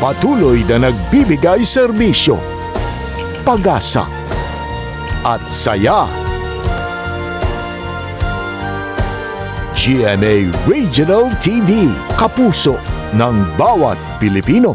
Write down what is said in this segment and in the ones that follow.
Patuloy na nagbibigay serbisyo, pag-asa at saya. GMA Regional TV, kapuso ng bawat Pilipino.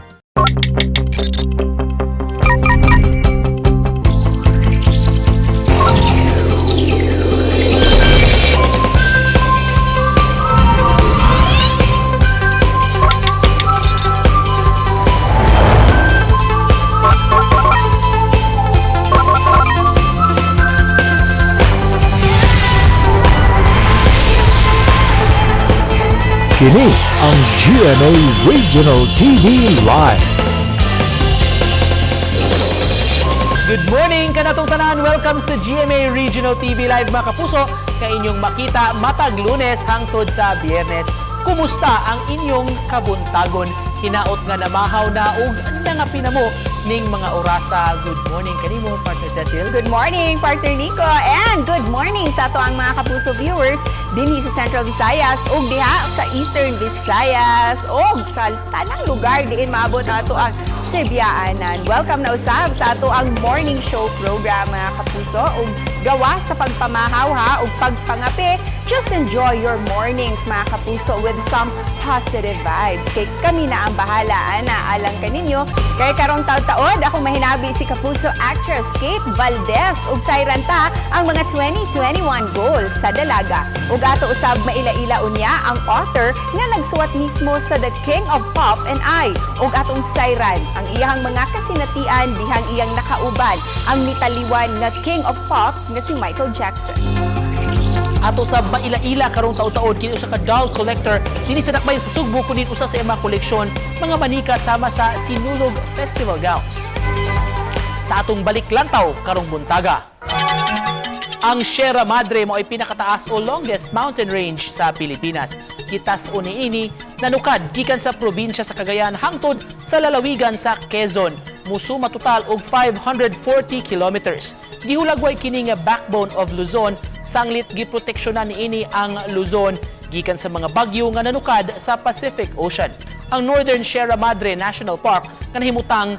Kini ang GMA Regional TV Live. Good morning kanatong tanan. Welcome sa GMA Regional TV Live, mga kapuso, nga inyong makita matag Lunes hangtod sa Biyernes. Kumusta ang inyong kabuntagon? Hinaot nga namahaw na ug nangapina mo ning mga orasa. Good morning kanimo, partner Cecil. Good morning, partner Nico, and good morning sa ato ang mga kapuso viewers dinhi sa Central Visayas ug diha sa Eastern Visayas ug sa tanang lugar diin maabot ato ang Sibyaanan. Welcome na usab sa ato ang morning show program, mga kapuso, ug gawa sa pagpamahaw ha ug pagpangape. Just enjoy your mornings, mga kapuso, with some positive vibes. Kay kami na ang bahala ana alang kaninyo. Kay karong taud-taod akong mahinabi si kapuso actress Kate Valdez ug sayran ta ang mga 2021 goals sa dalaga. Ug ato usab maila-ila unya ang author nga nagsuwat mismo sa The King of Pop and I. Ug atong sayran ang iyang mga kasinatian dihang iyang nakauban ang mitaliwan nga King of Pop nga si Michael Jackson. Ato sa maila-ila karong taud-taod kini usa ka doll collector dinhi sa Dakbayan sa Sugbo, kunin usa sa iyang mga koleksyon mga manika sama sa Sinulog Festival gowns. Sa atong balik lantaw karong buntaga. Ang Sierra Madre mo ay pinakataas o longest mountain range sa Pilipinas. Kitas o niini nanukad gikan sa probinsya sa Cagayan hangtod sa lalawigan sa Quezon. Musuma total og 540 kilometers. Gihulagway kini nga backbone of Luzon, sanglit giproteksyonan niini ang Luzon gikan sa mga bagyo nga nanukad sa Pacific Ocean. Ang Northern Sierra Madre National Park nga nahimutang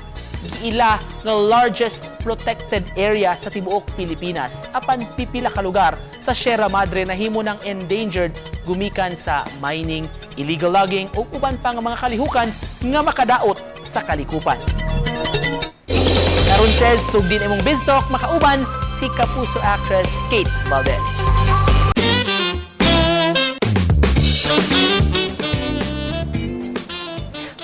giila nga largest protected area sa tibuok Pilipinas. Apan pipila ka lugar sa Sierra Madre nahimo ng endangered gumikan sa mining, illegal logging ug uban pa nga mga kalihukan nga makadaot sa kalikupan. Karon says, sugdin imong Biz Talk, makauban si kapuso actress Kate Valdez.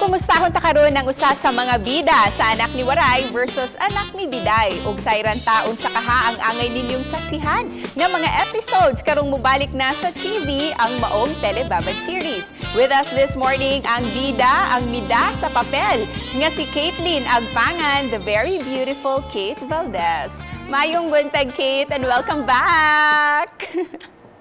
Kumustahon ta karon ang usa sa mga bida sa Anak ni Waray versus Anak ni Biday, ug sayran taon sa kaha ang angay ninyong saksihan nga mga episodes karong mobalik na sa TV ang maong telebabad series. With us this morning ang bida, ang mida sa papel nga si Caitlin Agpangan, the very beautiful Kate Valdez. Mayong buntag, Kate, and welcome back.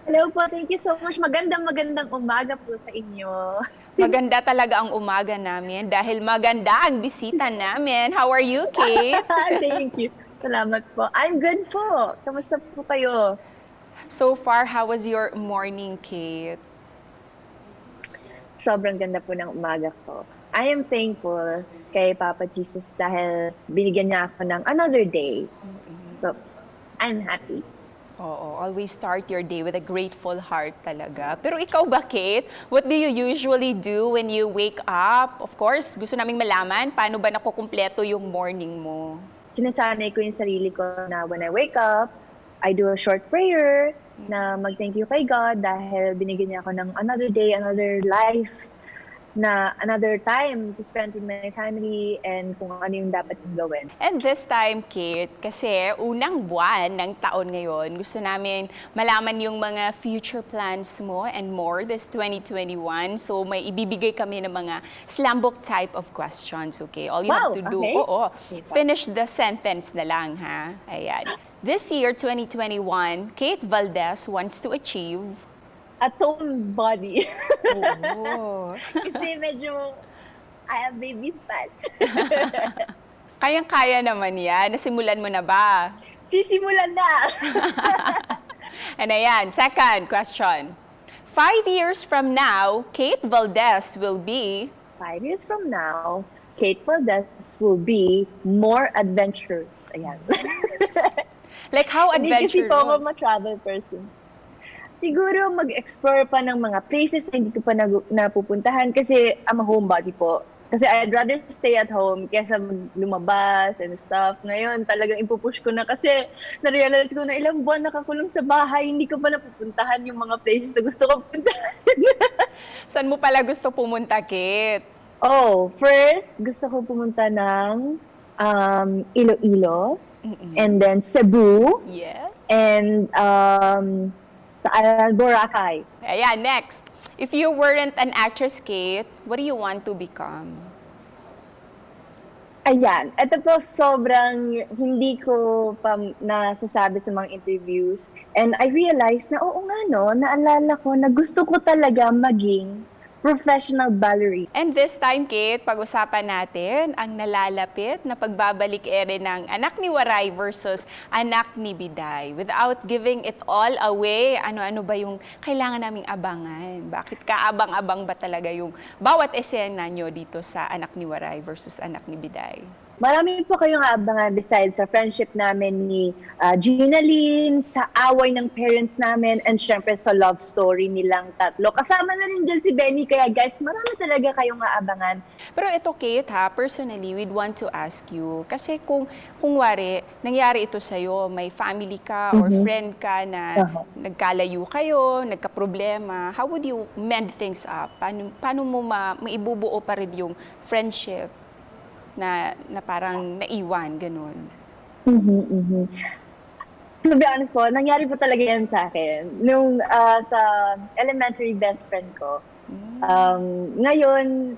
Hello po, thank you so much. Magandang magandang umaga po sa inyo. Maganda talaga ang umaga namin dahil maganda ang bisita namin. How are you, Kate? Thank you. Salamat po. I'm good po. Kamusta po kayo? So far, how was your morning, Kate? Sobrang ganda po ng umaga ko. I am thankful kay Papa Jesus dahil binigyan niya ako ng another day. So, I'm happy. Oo, always start your day with a grateful heart talaga. Pero ikaw ba, Kate? What do you usually do when you wake up? Of course, gusto naming malaman paano ba nakukumpleto yung morning mo? Sinasanay ko yung sarili ko na when I wake up, I do a short prayer na mag-thank you kay God dahil binigyan niya ako ng another day, another life, na another time to spend with my family and kung ano yung dapat kong gawin. And this time, Kate, kasi unang buwan ng taon ngayon, gusto namin malaman yung mga future plans mo and more this 2021. So may ibibigay kami ng mga slam book type of questions, okay? All you have to do, oo, finish the sentence na lang, ha? Ayan. This year, 2021, Kate Valdez wants to achieve a toned body. Oo. Kasi medyo I have baby fat. Kayang-kaya naman yan. Nasimulan mo na ba? Sisimulan na! And ayan, second question. 5 years from now, Kate Valdez will be 5 years from now, Kate Valdez will be more adventurous. Ayan. Like how Hindi kasi adventurous? Po ako ma-travel person. Siguro mag-explore pa ng mga places na hindi ko pa napupuntahan kasi I'm a homebody po. Kasi I'd rather stay at home kesa lumabas and stuff. Ngayon, talagang ipupush ko na kasi na-realize ko na ilang buwan nakakulong sa bahay, hindi ko pa napupuntahan yung mga places na gusto ko puntahan. Saan mo pala gusto pumunta, Kate? Oh, first, gusto ko pumunta ng Iloilo and then Cebu and sa Boracay. Ayan, next. If you weren't an actress, Kate, what do you want to become? Ayan. Ito po, sobrang hindi ko pa nasasabi sa mga interviews. And I realized na, oo nga no, naalala ko na gusto ko talaga maging professional ballerina. And this time, Kate, pag-usapan natin ang nalalapit na pagbabalik ere ng Anak ni Waray versus Anak ni Biday. Without giving it all away, ano-ano ba yung kailangan naming abangan? Bakit kaabang-abang ba talaga yung bawat eksena nyo dito sa Anak ni Waray versus Anak ni Biday? Marami po kayong aabangan besides sa friendship namin ni Gina Lynn, sa away ng parents namin, and syempre sa love story nilang tatlo. Kasama na rin dyan si Benny, kaya guys, marami talaga kayong aabangan. Pero ito, Kate, ha, personally, we'd want to ask you, kasi kung wari, nangyari ito sa'yo, may family ka or friend ka na nagkalayo kayo, nagkaproblema, how would you mend things up? Paano mo maibubuo pa rin yung friendship na parang naiwan, ganun? To be honest po, nangyari po talaga yan sa akin. Nung sa elementary best friend ko. Ngayon,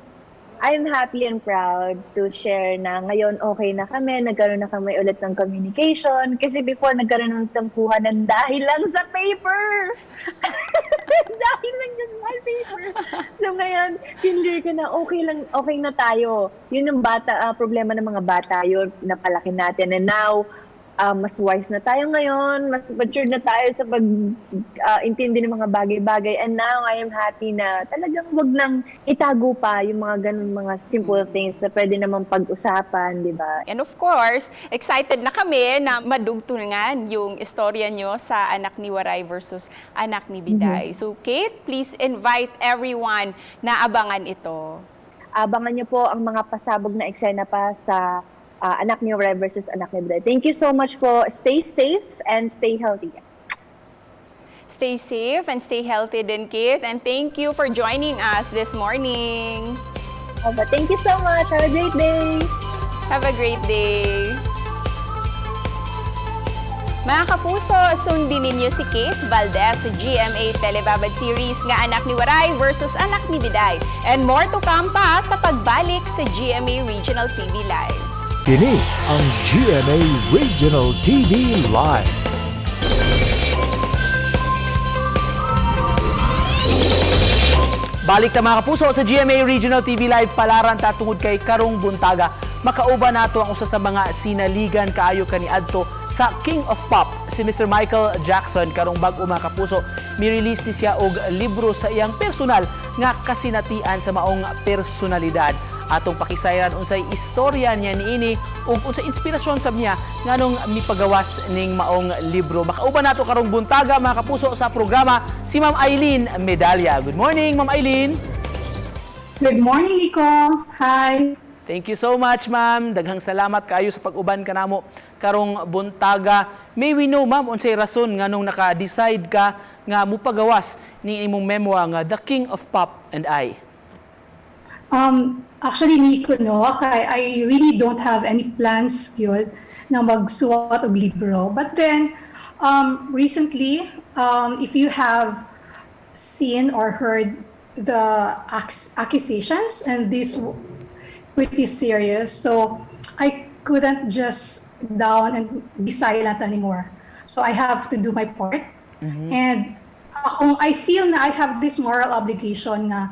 I'm happy and proud to share na ngayon okay na kami, nagkaroon na kami ulit ng communication. Kasi before, nagkaroon ng tampuhan ng dahil lang sa paper! Dahil lang dyan sa paper. So ngayon, kinlear ko na okay lang, okay na tayo. Yun yung problema ng mga bata, yun, napalaki natin. And now, mas wise na tayo ngayon, mas mature na tayo sa pag intindi ng mga bagay-bagay. And now, I am happy na talagang wag nang itago pa yung mga ganun, mga simple things na pwede namang pag-usapan, di ba? And of course, excited na kami na madugtungan yung istorya nyo sa Anak ni Waray versus Anak ni Biday. So Kate, please invite everyone na abangan ito. Abangan niyo po ang mga pasabog na eksena pa sa Anak ni Waray versus Anak ni Biday. Thank you so much po. Stay safe and stay healthy, guys. Stay safe and stay healthy din, Kate. And thank you for joining us this morning. But thank you so much. Have a great day. Have a great day. Mga kapuso, sundin ninyo si Kate Valdez sa GMA Telebabad series nga Anak ni Waray versus Anak ni Biday. And more to come pa sa pagbalik sa GMA Regional TV Live. Kini ang GMA Regional TV Live. Balik ta, mga kapuso, sa GMA Regional TV Live. Palaran ta tungod kay karong buntaga, makauban nato ang usa sa mga sinaligan kaayo kaniadto sa King of Pop, si Mr. Michael Jackson. Karong bag-o, mga kapuso, mi-release ni siya og libro sa iyang personal nga kasinatian sa maong personalidad. Atong pakisayran unsay istorya niya niini ug unsay inspirasyon sab niya nganong mipagawas ning maong libro. Makauban nato karong buntaga, mga kapuso, sa programa si Ma'am Eileen Medalla. Good morning, Ma'am Eileen. Good morning, Nico. Hi. Thank you so much, ma'am. Daghang salamat kaayo sa pag-uban kanamo karong buntaga. May we know, ma'am, unsay rason nganong naka-decide ka nga mupagawas ni imong memoir nga The King of Pop and I? Actually, Nico, no, kay I really don't have any plans gyud na magsuwat og libro. But then, recently, if you have seen or heard the accusations, and this pretty serious, so I couldn't just down and be silent anymore. So I have to do my part. And akong I feel na I have this moral obligation nga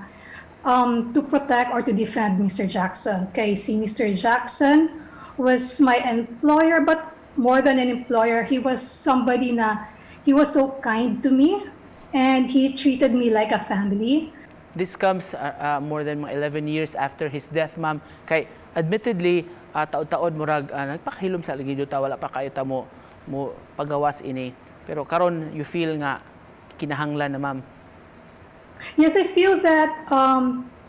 to protect or to defend Mr. Jackson. Kay si Mr. Jackson was my employer, but more than an employer, he was somebody na he was so kind to me and he treated me like a family. This comes more than mga 11 years after his death, ma'am. Kay admittedly, taod-taod murag nagpakahilom sa lagi ta, wala pa kayo ta mo pagawas ini. Pero karon you feel nga kinahanglan na, ma'am? Yes, I feel that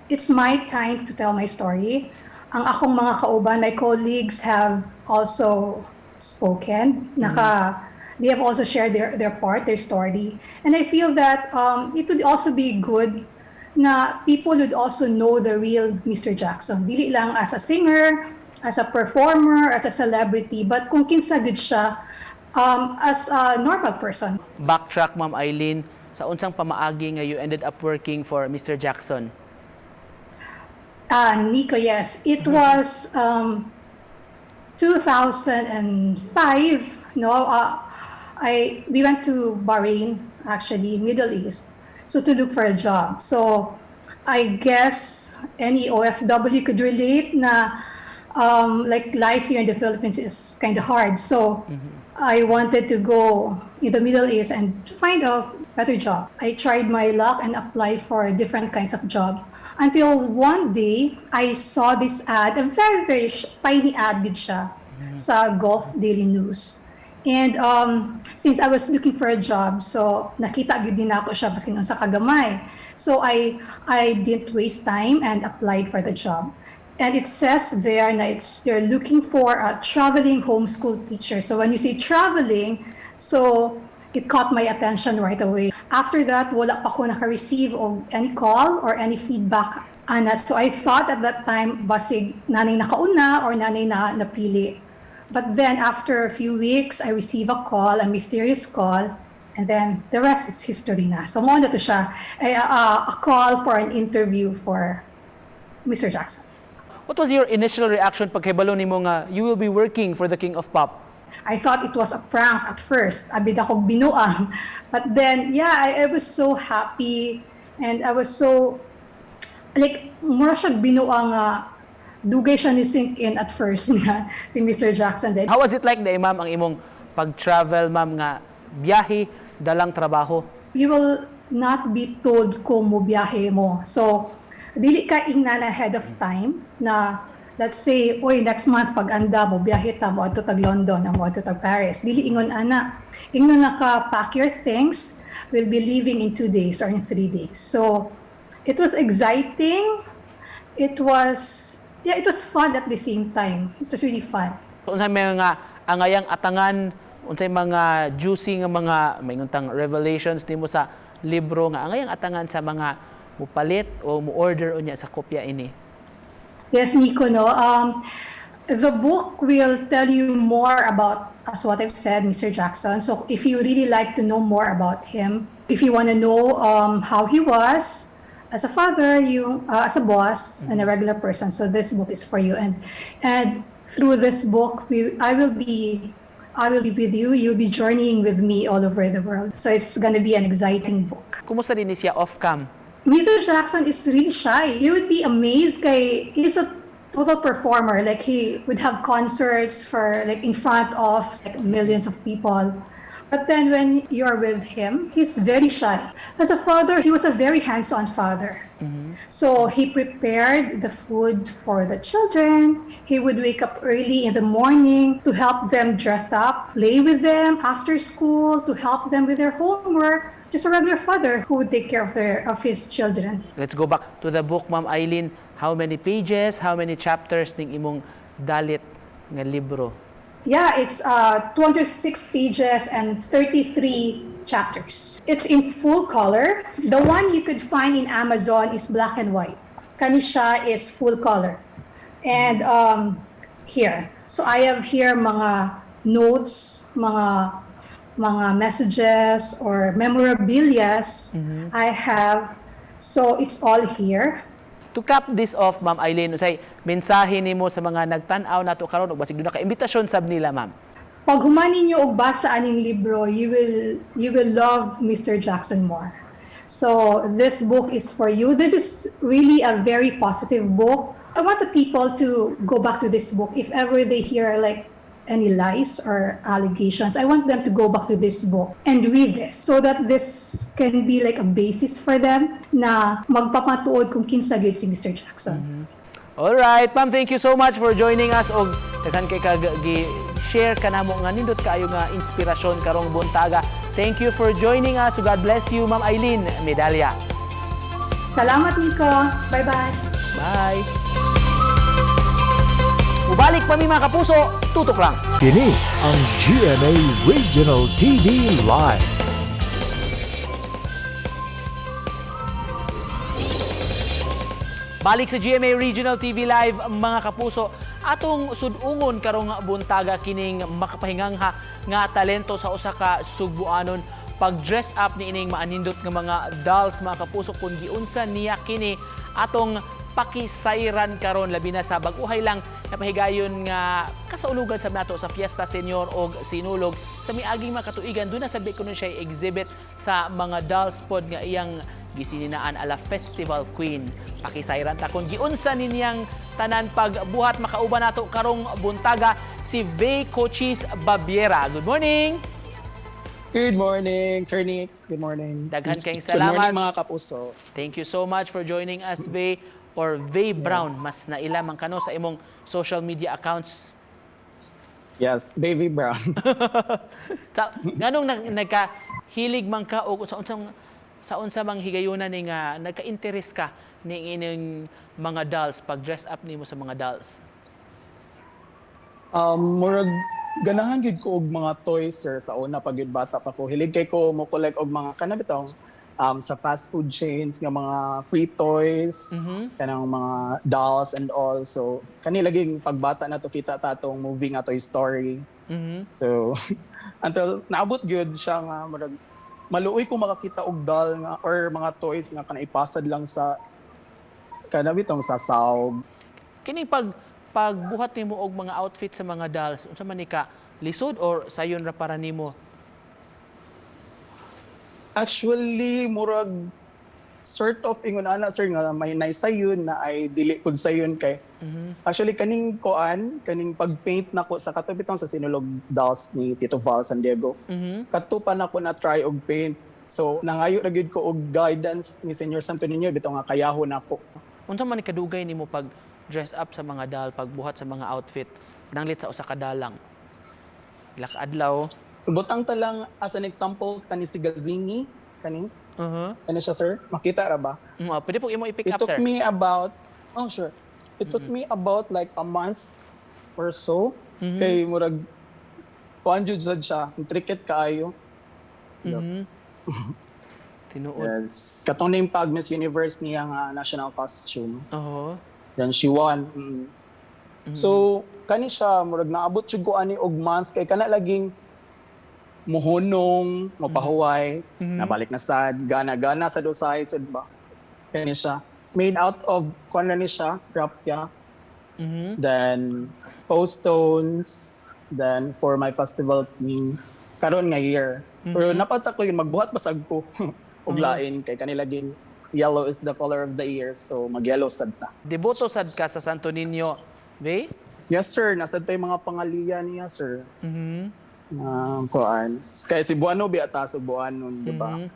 it's my time to tell my story. Ang akong mga kauban, my colleagues, have also spoken. They have also shared their part, their story. And I feel that it would also be good na people would also know the real Mr. Jackson. Dili lang as a singer, as a performer, as a celebrity, but kung kinsa gud siya as a normal person. Backtrack, Ma'am Eileen, sa unsang pamaagi nga you ended up working for Mr. Jackson? Ah, Nico, yes. It was 2005. No, I we went to Bahrain, actually, Middle East, so to look for a job. So I guess any OFW could relate na like life here in the Philippines is kind of hard. So I wanted to go in the Middle East and find a better job. I tried my luck and applied for different kinds of job until one day I saw this ad, a very, very tiny ad gid siya sa Gulf Daily News. And since I was looking for a job, so nakita gid din ako siya baskin unsa kagamay. So I didn't waste time and applied for the job. And it says there na it's they're looking for a traveling homeschool teacher. So when you say traveling, so it caught my attention right away. After that, wala pa ko naka-receive of any call or any feedback ana. So I thought at that time, basig naa nay nakauna or naa nay na napili. But then after a few weeks, I received a call, a mysterious call, and then the rest is history na. So mao na to siya, a call for an interview for Mr. Jackson. What was your initial reaction pagkahibalo nimo nga you will be working for the King of Pop? I thought it was a prank at first. Abi nako binuang. But then, yeah, I was so happy and I was so, like, mura siya binuang nga dugay siya ni sink in at first nga si Mr. Jackson. Then, How was it like na, ma'am, ang imong pag-travel, ma'am, nga biyahe dalang trabaho? You will not be told kung mo biyahe mo. So, dili ka ingnan ahead of time na let's say, "Oy, next month pag anda mo biyahe ta, mo adto tag London, mo adto tag Paris." Dili ingon ana. Ingnon na ka, "Pack your things, we'll be leaving in 2 days or in 3 days." So, it was exciting. It was, yeah, it was fun at the same time. It was really fun. Unsay mga angayang atangan, unsay mga juicy nga mga maingon tang revelations nimo sa libro nga angayang atangan sa mga mupalit o mo order unya sa kopya ini? Yes, Nico, no. The book will tell you more about, as what I've said, Mr. Jackson. So if you really like to know more about him, if you want to know how he was as a father, you as a boss, and a regular person, so this book is for you. And through this book, we I will be with you. You'll be journeying with me all over the world. So it's gonna be an exciting book. Kumusta din ni siya off cam? Mr. Jackson is really shy. You would be amazed kay he's a total performer. Like, he would have concerts for, like, in front of, like, millions of people. But then when you're with him, he's very shy. As a father, he was a very hands-on father. So he prepared the food for the children. He would wake up early in the morning to help them dress up, play with them after school, to help them with their homework. Just a regular father who would take care of his children. Let's go back to the book, Ma'am Eileen. How many pages, how many chapters ning imong dalit nga libro? Yeah, it's 206 pages and 33 chapters. It's in full color. The one you could find in Amazon is black and white. Kani siya is full color. And here, so I have here mga notes, mga messages or memorabilias I have. So it's all here. To cap this off, Ma'am Eileen, unsay mensahe nimo sa mga nagtan-aw nato karon ug basig duna ka imbitasyon sab nila, ma'am? Pag human ninyo og basa aning libro, you will love Mr. Jackson more. So this book is for you. This is really a very positive book. I want the people to go back to this book if ever they hear like any lies or allegations, I want them to go back to this book and read this so that this can be like a basis for them na magpapatuod kung kinsa gyud si Mr. Jackson. Alright, ma'am, thank you so much for joining us og daghan kay kag gi-share kanamo nga nindot kaayo nga inspirasyon karong buntaga. Thank you for joining us. God bless you, Ma'am Eileen Medalla. Salamat, Nico. Bye-bye. Bye. Mubalik pa mi, mga kapuso, tutok lang. Kini ang GMA Regional TV Live. Balik sa GMA Regional TV Live, mga kapuso. Atong sudungon karong buntaga kining makapahingangha nga talento sa usa ka Sugbuanon pag dress up ni ining maanindot nga mga dolls, mga kapuso. Kung giunsa niya kini, atong pakisayran karon, labi na sa bag-uhay lang napahigayon nga kasaulugan sa nato sa Fiesta Senior og Sinulog sa miaging mga katuigan. Doon na sabi kuno siya exhibit sa mga dolls pod nga iyang gisininaan ala Festival Queen. Pakisayran ta kung giunsa ninyang tanan pagbuhat. Makauban nato karong buntaga si Vey Cochis Babiera. Good morning. Good morning, Sir Nix. Good morning. Daghan kayong Good salamat. morning, mga kapuso. Thank you so much for joining us, Vey, or Vey Brown. Mas naila man kano sa imong social media accounts. Yes, Baby Brown. Sa nganong nagkahilig man ka o sa unsa mang higayuna ni nga nagka-interest ka ni ining mga dolls, pag dress up nimo sa mga dolls? Murag ganahan gyud ko og mga toys, sir, sa una pag gyud bata pa ko. Hilig kay ko mo collect og mga kana bitong sa fast food chains nga mga free toys, kanang mga dolls and all. So kani laging pagbata na to, kita ta atong movie nga Toy Story. So until naabot gyud siya nga murag maluoy ko makakita og doll nga or mga toys nga kana ipasad lang sa kana bitong sa sawb. Kining pagbuhat nimo og mga outfit sa mga dolls, unsa man ni ka lisod or sayon ra para nimo? Actually, murag sort of ingon ana, sir, nga may nice sayon na ay dili pud sayon kay actually kaning koan, kaning pag-paint nako sa kato bitong sa Sinulog dolls ni Tito Val San Diego. Kadto pa nako na try og paint. So nangayo ra gyud ko og guidance ni Senyor Santo Niño bitaw nga kayahon nako. Unsa man ni kadugay nimo pag dress up sa mga doll, pagbuhat sa mga outfit nanglit sa usa ka doll lang? Pila ka adlaw? Butang ta lang as an example kani si Gazini kani. Ano siya, sir? Makita ra ba? Pwede po imo i-pick It up, took sir. me about, oh sure. It took me about like a month or so. Kay murag kuan jud sad siya, intricate kaayo. Tinuod. Yes. Katong name pag Miss Universe niya nga national costume. Then she won. So kani siya murag naabot jud ko ani og months kay kana laging muhunong, mapahuway, nabalik na sad, gana-gana sa dosay sad ba. Kani siya made out of kuan na ni siya, raffia. Then faux stones, then for my festival theme karon nga year. Pero napata ko yun magbuhat basag ko og lain kay kanila gin yellow is the color of the year, so mag-yellow sad ta. Deboto sad ka sa Santo Niño, Vey? Yes sir, nasa tay mga pangaliya niya, sir. Kuan. Kay Cebuano biya ta, Cebuano, di ba?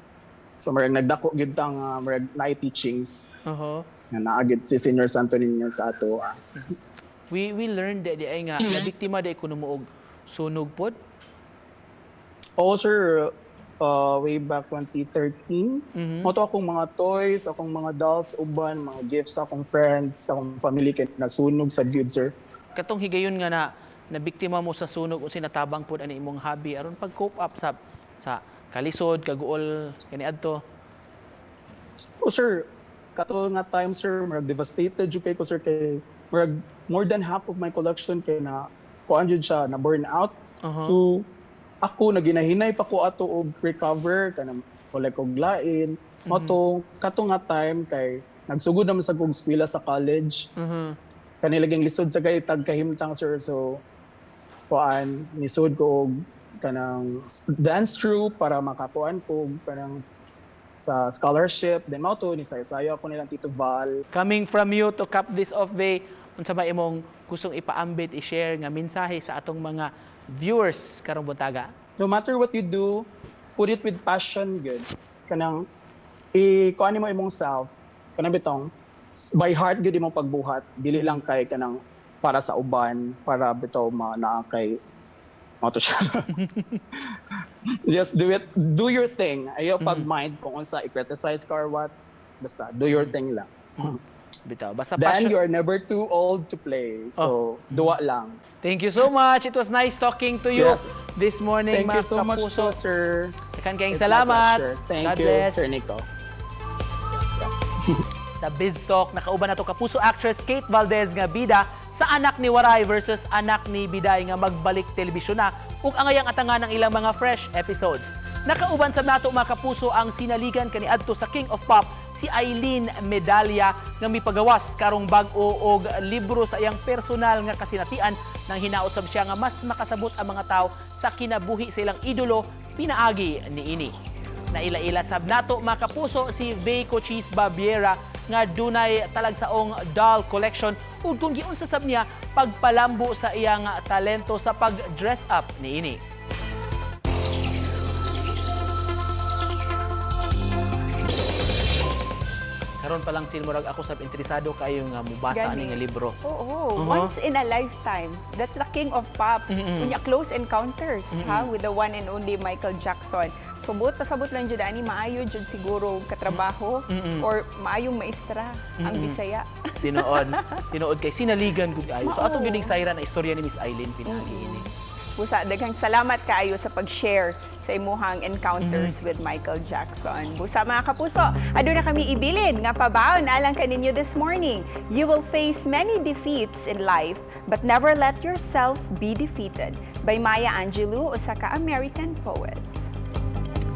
So murag nagdako gyud ta nga murag naay teachings nga naa gyud si Senior Santo Niño sa ato. We learned di ay nga nabiktima di kuno mo og sunog pod. Oo sir, way back 2013. Mao to akong mga toys, akong mga dolls, uban, mga gifts sa akong friends, sa akong family kay nasunog sa gyud, sir. Katong higayon nga na nabiktima mo sa sunog, unsay natabang pod ani imong hobby aron pag cope up sa kalisod, kaguol kaniadto? Oh sir, kato nga time sir, murag devastated jud kay ko, sir, kay murag more than half of my collection kay na kuan jud siya, na burn out. So ako naginahinay pa ko ato og recover kanang collect og lain. Mao to kato nga time kay nagsugod naman sa kog eskwela sa college. Kani laging lisod sa kay tag kahimtang, sir, so kuan nisud ko og kanang dance troupe para makakuan ko og kanang sa scholarship. Then mao to ni sayo ako nilang Tito Val. Coming from you to cap this off, Vey, Unsa ba imong gustong ipaambit, i-share nga mensahe sa atong mga viewers karong buntaga? No matter what you do, put it with passion gud. Kanang i kuan mo imong self, kanang bitong by heart gud imong pagbuhat, dili lang kay kanang para sa uban, para bitaw ma naa kay mao to siya. Just do it, do your thing. Ayaw pag mind kung unsa i-criticize ka or what. Basta do your thing lang. Bitaw. Basta Then passion. you are never too old to play. So, duwa lang. Thank you so much. It was nice talking to you this morning, Thank you mga so much kapuso. po, sir. Daghan kayong It's my salamat. pleasure. Thank God you, bless. Sir Nico. Yes. Sa Biz Talk, nakauban nato Kapuso actress Kate Valdez nga bida sa Anak ni Waray versus Anak ni Biday nga magbalik telebisyon na ug angayang atangan ang ilang mga fresh episodes. Nakauban sab nato, mga kapuso, ang sinaligan kaniadto sa King of Pop, si Eileen Medalla, nga mipagawas karong bag-o og libro sa iyang personal nga kasinatian nang hinaot sab siya nga mas makasabot ang mga tao sa kinabuhi sa ilang idolo pinaagi niini. Naila-ila sab nato, mga kapuso, si Veiko Cheese Babiera nga dunay talagsaong doll collection ug kung giunsa sab niya pagpalambo sa iyang talento sa pag-dress up niini. Karon pa lang sil, murag ako sab interesado kayo nga mubasa Gani. ani nga libro. Oo, once in a lifetime. That's the King of Pop. Unya close encounters ha with the one and only Michael Jackson. So buot pasabot lang jud ani, maayo jud siguro katrabaho or maayong maestra ang Bisaya. Tinuod. Tinuod kay sinaligan gud ayo. So Mao. atong gyud sayran ang istorya ni Miss Eileen pinaagi ini. Busa, daghang salamat kaayo sa pag-share sa imuhang encounters with Michael Jackson. Busa, mga kapuso, aduna kami ibilin nga pabaon alang kaninyo this morning. You will face many defeats in life, but never let yourself be defeated. By Maya Angelou, usa ka American poet.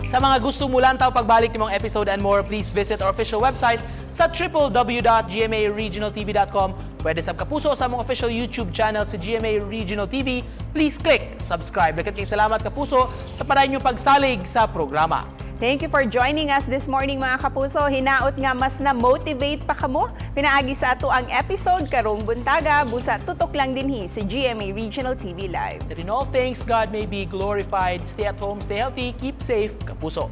Sa mga gusto mulantaw pagbalik nimong episode and more, please visit our official website sa www.gmaregionaltv.com. Pwede sab, kapuso, sa among official YouTube channel sa GMA Regional TV. Please click subscribe. Daghang kayong salamat, kapuso, sa padayon niyong pagsalig sa programa. Thank you for joining us this morning, mga kapuso. Hinaot nga mas na-motivate pa kamo pinaagi sa ato ang episode karong buntaga. Busa tutok lang dinhi sa GMA Regional TV Live. That in all things God may be glorified. Stay at home, stay healthy, keep safe, kapuso.